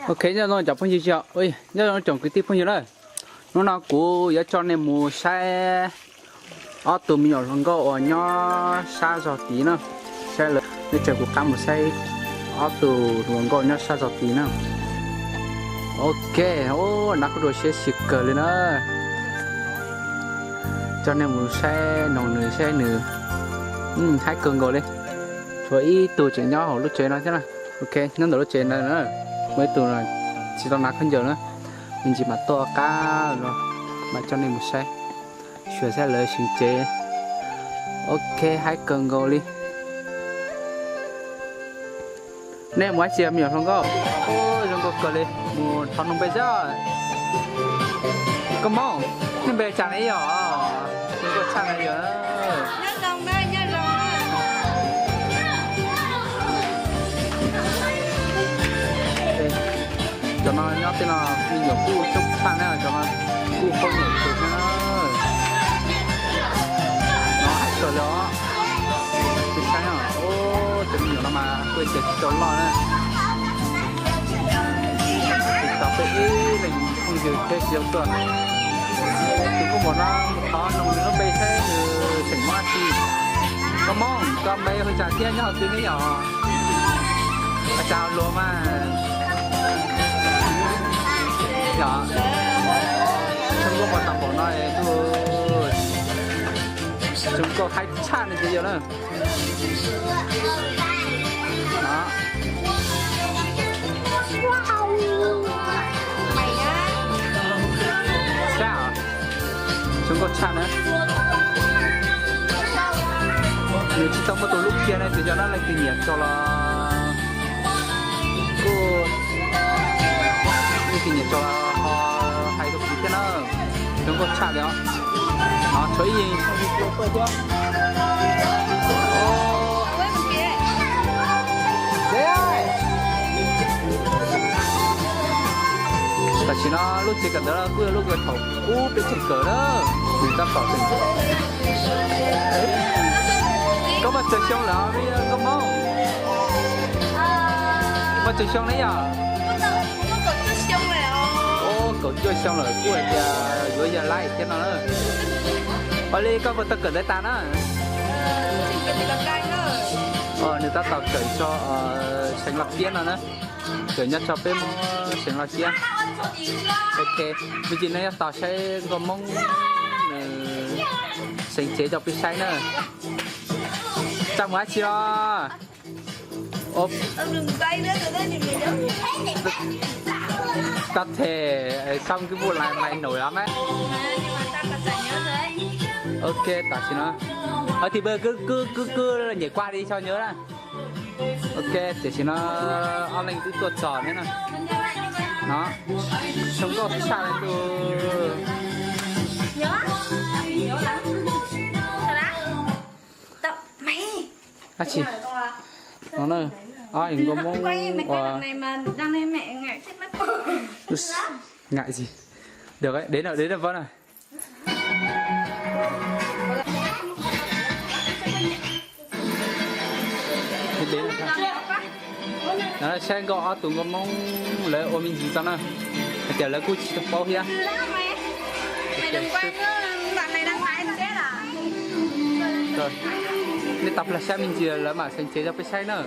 Ok, nyob zoo cov phooj ywg, nyob zoo tsoom kwv tij phooj ywg na. Hnub no kuv yuav coj nej mus saib ob tug me nyuam hluas nkauj uas nyob sab zog tid na. Saib lawv, nej tseem kuv qab mus saib ob tug hluas nkauj nyob sab zog tid na. Ok, ua nab kuj rau siab siab kawg li na. Coj nej mus saib noog nws, saib nws haib kawg nkaus li. Tshuav ib tug tseem nyob hauv lub tsev no thiab na. Ok, nyob ntawm lub tsev ntawd na. Muaj ib tug tsis tau hnav khaub ncaws na, me ntsis mam tuaj qab los mam coj nej mus saib, xyuas saib lawv seev cev. Ok, haib kawg nkaus li. Nej mus dab tsi me nyuam hluas nkauj? Zoo nkauj kawg li, mus thov noog npe xwb. Koj Hmoob, nej npe cas ne yom? Zoo nkauj tshaj na yom. Cov no nyob tej no me nyuam kuj coob tshaj na, cov no kuj poob nyuam tus thiab na. No haib kawg li os. Saib, cov me nyuam no mas kuj tsis tau loj na. Tsis tau peb ib leeg phooj ywg thiab tsis tau tuaj. Tus kuj npaum no thov noog nws lub npe saib nws xeem Hmoob dab tsi. Koj Hmoob, koj npe hu cas thiab nyob hauv twg ne yom? Ua cas luag mas. Yog, zoo nkauj mas tau npaum no, zoo nkauj haib tshaj li tiag yog na. Saib, zoo nkauj tshaj na. Nws tsis tau muaj tus hlub kiag na, ces yog leej twg nyiam txog los kuj, leej twg nyiam txog los ho hais rau kuv thiab na. Zoo nkauj tshaj li os. No tshuav ib yig. Tam sim no lub tsev kawm ntawv kuj yog lub kawm thaum ub peb tseem kawm na, nws tab tom tseem. Koj muaj tsawg xyoo lawm os, koj Hmoob? Muaj tsawg xyoo ne yom? Kaum cuaj xyoo lawm, kuj hais tias yuav yog laib thiab no na. Ua li koj puas tau kawm ntawv tas na? Nws tab tom kawm tso, seev Los Kiab no na. Kawm nyob tso peb Hmoob seev Los Kiab. Ok, me ntsis no yuav tos saib nkauj Hmoob nws seev cev rau peb saib na. Txaj muag dab tsi los? Tau them, sao cứ bu lai mai nổi lắm á. Ok, tam sim no. Ơ, thì bây cứ, cứ, cứ, cứ nhảy qua đi cho nhớ đó. Ok, tam sim no ob leeg twb tuaj txog thiab na. No, zoo nkauj tshaj li tus. Dab tsi? No na, ob nkauj Hmoob uas ngại gì. Được đấy, đến rồi, đến rồi Vân ơi. Saib nkauj ob tug nkauj Hmoob lawv ua me ntsis tau na, hais tias lawv kuj tsis tau paub thiab. Nej tau plag saib me ntsis lawv mam seev cev rau peb saib na.